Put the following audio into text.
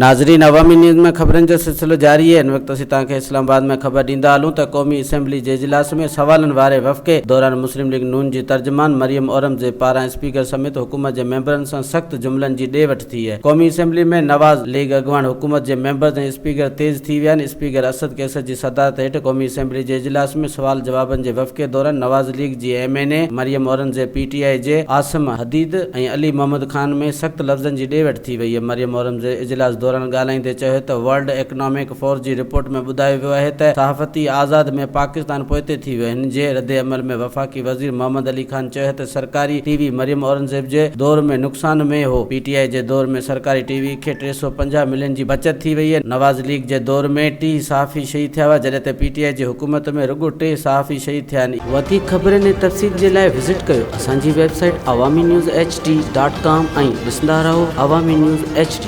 ناظرين عوامي نيوز ۾ خبرن جو سلسلو جاري آهي هن وقت اسين توهان کي اسلام آباد ۾ خبر ڏيندا هلون ته قومي اسيمبلي جي اجلاس ۾ سوالن واري وفقي دوران مسلم ليگ نون جي ترجمان مريم اورنگزيب پاران اسپيڪر سميت حڪومت جي ميمبرن سان سخت جملن جي ڏي وٺ ٿي آهي قومي اسيمبلي ۾ نواز ليگ اڳواڻ حڪومت جي ميمبرز ۽ اسپيڪر تيز ٿي ويا آهن اسپيڪر اسد قيصر جي صدارت هيٺ قومي اسيمبلي جي اجلاس ۾ سوال جوابن جي وفقي دوران نواز ليگ جي M N A Maryam Aurangzeb P T I جي عاصم حديد ۽ علي محمد خان ۾ سخت لفظن جي ڏي وٺ ٿي وئي. مريم اورنگزيب اجلاس دوران ڳالهائيندي چيو ته ورلڊ اڪنامڪ فورس جي رپورٽ ۾ ٻڌايو ويو آهي ته صحافتي آزاد ۾ پاڪستان پوئتي ٿي ويو. هن جي ردعمل ۾ وفاقي وزير محمد علي خان چيو ته سرڪاري ٽي وي مريم اورنگزيب جي دور ۾ نقصان ۾ هو، پي ٽي آء جي دور ۾ سرڪاري ٽي وي کي 350 ملين جي بچت ٿي وئي، نواز ليگ جي دور ۾ 30 صحافي شهيد ٿيا هئا جڏهن ته پي ٽي آء جي حڪومت ۾ رڳو ٽي صحافي شهيد ٿيا آهن. وڌيڪ خبرن ۽ تفصيل جي لاء وزٽ ڪيو اسان جي website Awami news H D dot com ۽ ڏسندا رهو عوامي نيوز ايڇ ڊي.